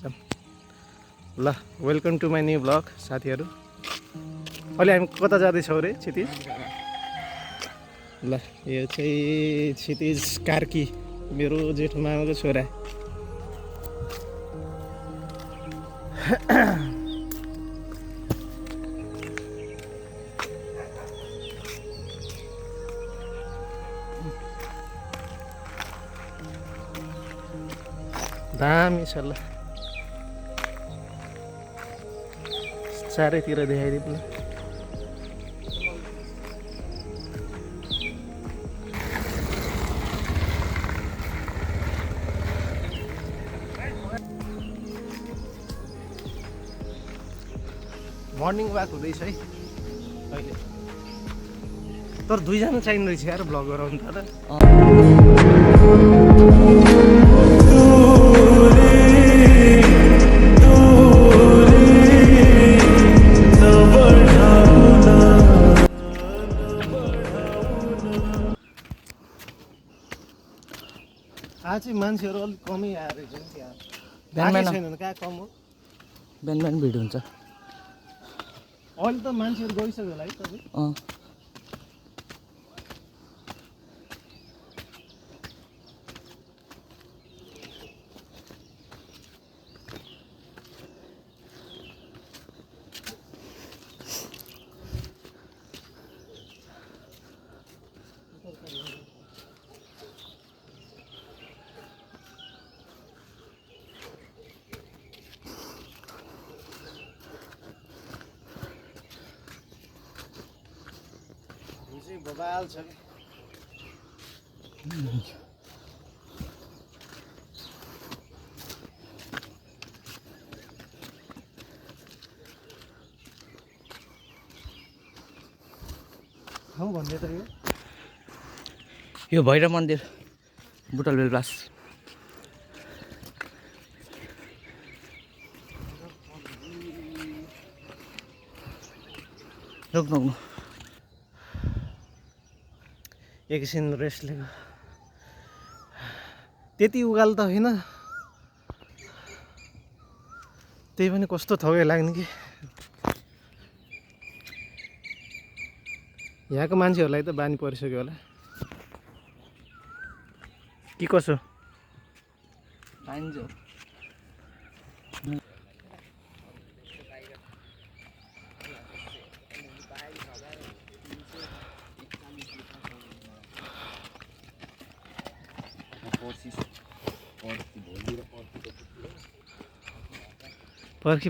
ल welcome to my new blog साथीहरू। अहिले हामी कता जाँदैछौँ रे क्षितिज? ल यो चाहिँ क्षितिज कार्की, मेरो जेठो मामाको छोरा। दामी छ ल, चारैतिर देखाइदिनु ल। मर्निङ वाक हुँदैछ है अहिले, तर दुईजना चाहिने रहेछ यार भ्लग गराउनु त। आज चाहिँ मान्छेहरू अलिक कमै आएर रहेछ नि त्यहाँ, छैन कहाँ कम हो। बिहान भिड हुन्छ। अहिले त मान्छेहरू गइसक्यो होला है तपाईँ? बबाल छ कि हौ भन्दै त यो भैरव मन्दिर बुटल बेलपास। रोक्नु एकछिन रेस्ट लिएको। त्यति उकालो त होइन, त्यही पनि कस्तो थकै लाग्ने कि। यहाँको मान्छेहरूलाई त बानी परिसक्यो होला कि कसो? पाइन्छ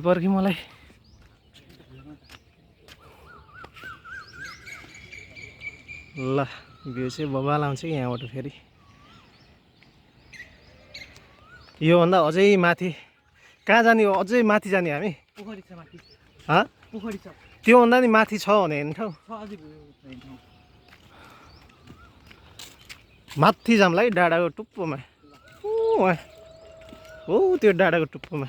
पर्खी मलाई ल। भ्यू चाहिँ बबाल आउँछ कि यहाँबाट फेरि। योभन्दा अझै माथि कहाँ जाने हो? अझै माथि जाने हामी? पोखरी छ माथि। पोखरी छ त्योभन्दा नि माथि छ भने हेर्ने ठाउँ माथि जामलाई डाँडाको टुप्पोमा। हो त्यो डाँडाको टुप्पोमा।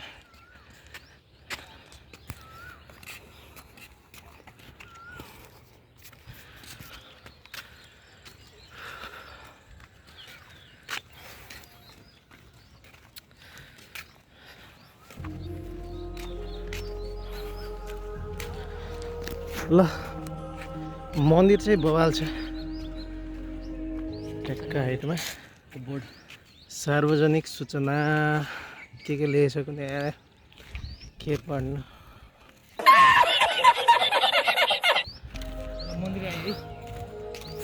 ल मन्दिर चाहिँ बवाल छ ठ्याक्क हाइटमा। बोर्ड सार्वजनिक सूचना के लेखेछ कुनै के पढ्नु।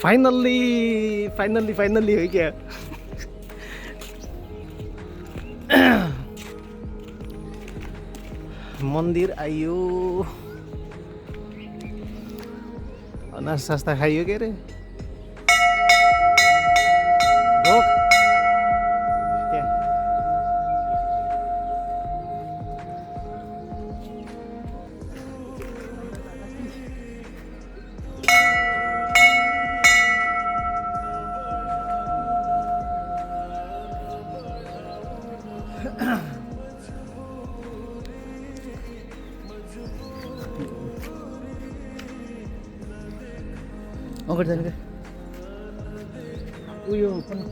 फाइनल्ली हो क्या? मन्दिर आइयो। अनाज सस्ता खाइयो के अरे? अगाडि जाने क्या? उयो पनि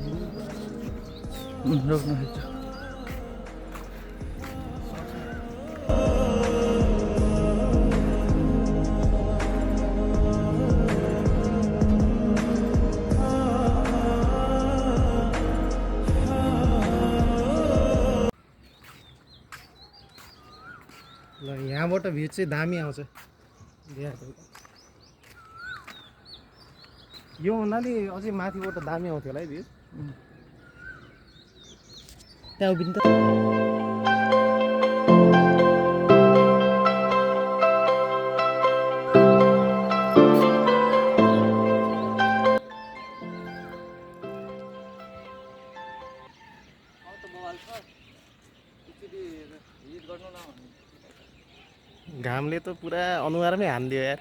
रोक्नु ल यहाँबाट भ्यू चाहिँ दामी आउँछ यो हुनाले अझै माथिबाट दामी आउँथ्यो होला है भ्यू त्यहाँ उभिनु त घामले त पुरा अनुहारमै हानिदियो यार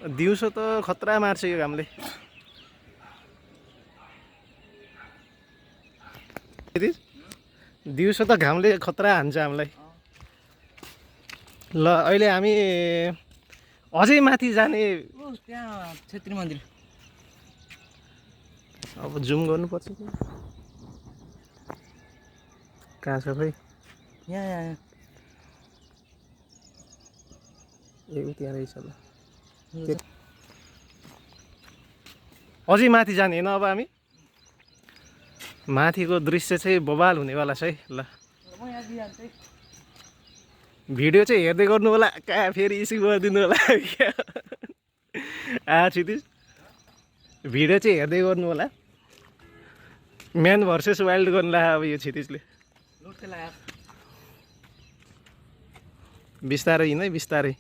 दिउँसो त खतरा मार्छ यो घामले दिउँसो त घामले खतरा हान्छ हामीलाई ल अहिले हामी अझै माथि जाने त्यहाँ छेत्री मन्दिर अब जुम गर्नुपर्छ कहाँ छ खै यहाँ ए त्यहाँ रहेछ ल अझै माथि जाने होइन अब हामी माथिको दृश्य चाहिँ बवाल हुनेवाला छ है ल भिडियो चाहिँ हेर्दै गर्नु होला कहाँ फेरि इस्यु गरिदिनु होला क्षितिज भिडियो चाहिँ हेर्दै गर्नु होला म्यान भर्सेस वाइल्ड गर्नु ला अब यो क्षितिजले बिस्तारै हिँड है बिस्तारै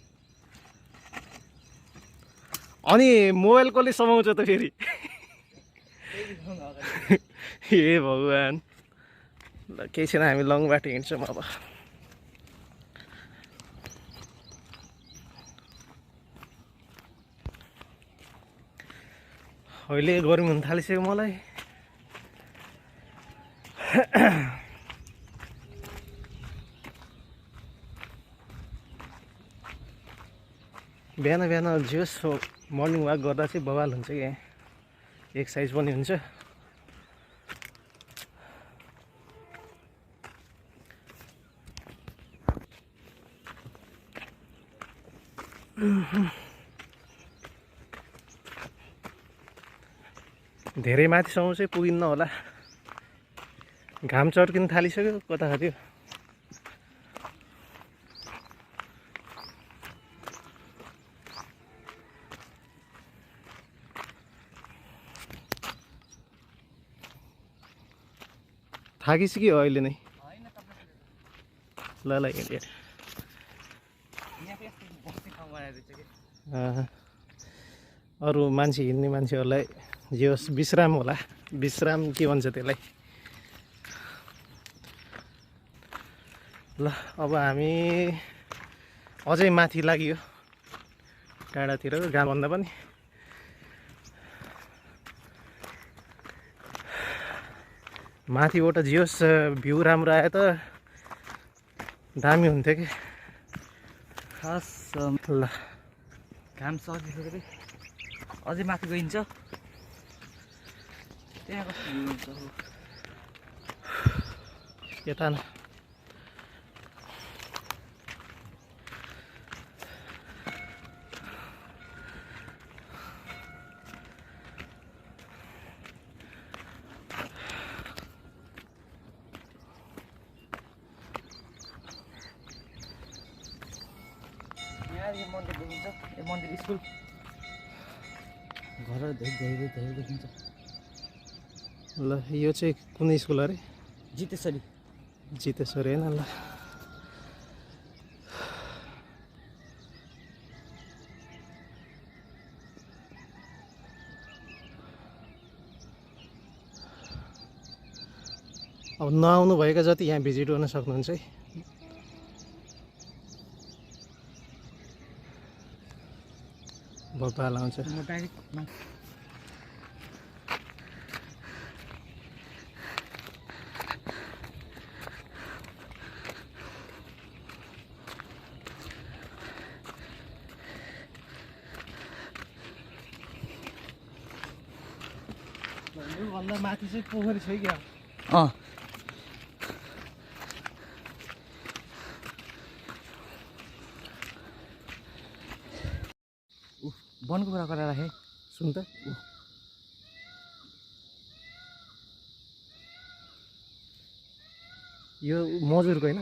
अनि मोबाइल कसले समाउँछ त फेरि हे भगवान् ल केही छैन हामी लङ बाटो हिँड्छौँ अब अहिले गर्मी हुन थालिसक्यो मलाई बिहान बिहान जोस मर्निङ वाक गर्दा चाहिँ बवाल हुन्छ कि एक्सर्साइज पनि हुन्छ धेरै माथिसम्म चाहिँ पुगिन्न होला घाम चर्किन थालिसक्यो कता खाथ्यो थाकिसक्यो अहिले नै ल ल हिँड्यो अरू मान्छे हिँड्ने मान्छेहरूलाई जे होस् विश्राम होला विश्राम के भन्छ त्यसलाई ल अब हामी अझै माथि लाग्यो टाढातिर गाउँभन्दा पनि माथिबाट जे होस् भ्यू राम्रो आयो त दामी हुन्थ्यो कि खास ल घाम सकिसक्यो अझै माथि गइन्छ त्यहाँ कस्तो भ्यू हुन्छ यता न यो मन्दिर देखिन्छ यो मन्दिर स्कुल घर धेरै धेरै देखिन्छ ल यो चाहिँ कुन स्कुल अरे जितेश्वरी जितेश्वरी होइन ल अब नआउनु भएका जति यहाँ भिजिट गर्न सक्नुहुन्छ है बब्बाल आउँछ म डाइरेक्ट भन्दा माथि चाहिँ पोखरी छ क्या वनको कुरा गरेर राखेँ सुन त यो मजुरको होइन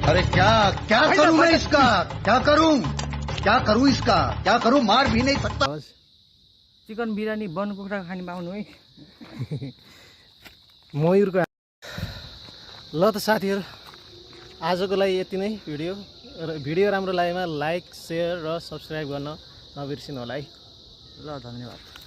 अरे क्या क्या करूं मैं इसका क्या करूं इसका क्या करूं मार भी नहीं सकता चिकन बिरयानी वन कुखुरा खाने पाउनु है मयुरको ल त साथीहरू आजको लागि यति नै भिडियो राम्रो लागेमा लाइक सेयर र सब्सक्राइब गर्न नबिर्सिनु होला है ल धन्यवाद